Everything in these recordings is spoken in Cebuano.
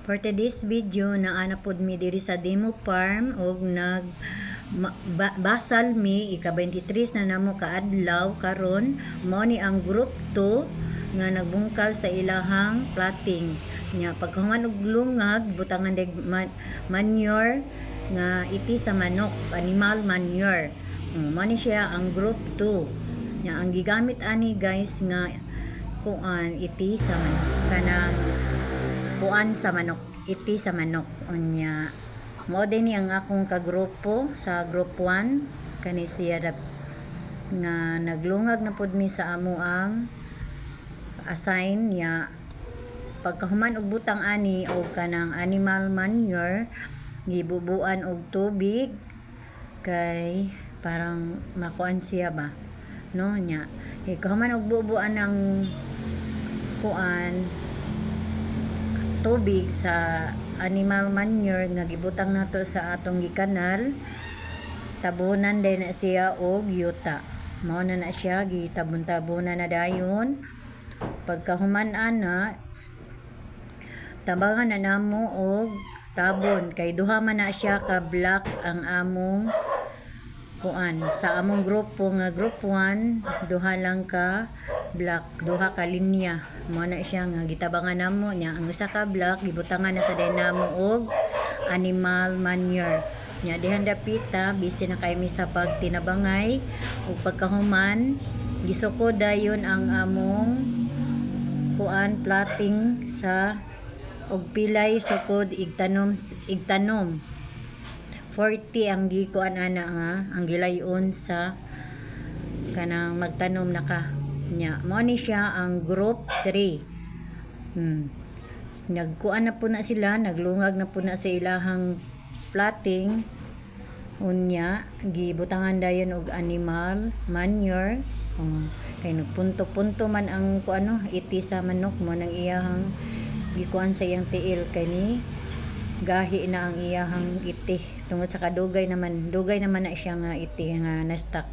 For today's video, naa na pod mi diri sa demo farm og nag basal mi, ika 23 na namo kaadlaw karon. Mao ni ang group 2 nga nagbungkal sa ilahang plotting nya. Pagkahuman og lungag, butangan deg manure nga iti sa manok, animal manure. Mao ni siya ang group 2 nya. Ang gigamit ani, guys, nga kuan, iti sa manok, kanang kuan sa manok, iti sa manok. Unya mao din ni ang akong kagrupo sa group 1, kani siya nga naglungag na pud mi sa amo ang assign niya. Pagkahuman og butang ani og kanang animal manure, gibubuan og tubig kay parang makuan siya ba, no? Nya ikahuman og bubuan ng kuan, tubig sa animal manure nga gibutang nato sa atong gikanal, tabunan din na siya og yuta. Mao na na siya, gitabon-tabunan na dayon. Pagkahuman ana, tabangan na namo og tabon kay duha man na siya ka block ang among kuan. Sa among grupo nga group 1, duha lang ka block, duha ka linya. Mao na siya nga gitabangan namo. Nya ang usa ka block, gibutangan na sa namo og animal manure. Nya dihan dapita, busy na kay mi sa pagtinabangay ug pagkahuman, gisukod dayon ang among kuan, plotting sa og pilay sukod igtanom igtanom. 40 ang gikuan ana nga ang gilayon sa kanang magtanom na ka. Nya mao ni siya ang group 3. Nagkuan na po na sila, naglungag na po na sa ilahang plotting. Unya gibutangan dayon og animal manure. Kay nagpunto-punto man ang kuano, iti sa manok mo nang iyahang gikuan sa iyang tiil kay ni gahi na ang iyahang iti tungod sa kadugay naman, dugay naman na siya nga iti nga na-stock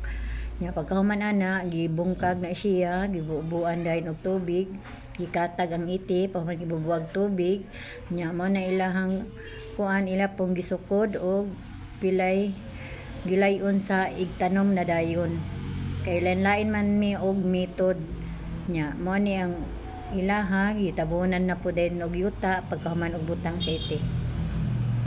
nya. Pagkahuman ana, gibungkag na siya, gibubuan dayon og tubig, gikatag ang iti pahuman gibubuag tubig. Nya mo na ilahang kuan, ila pong gisukod og pilay gilayon sa igtanom na dayon kay lain-lain man mi og method. Nya mo ni ang ilaha, gitabunan na po din og yuta pagkahuman og butang sa iti.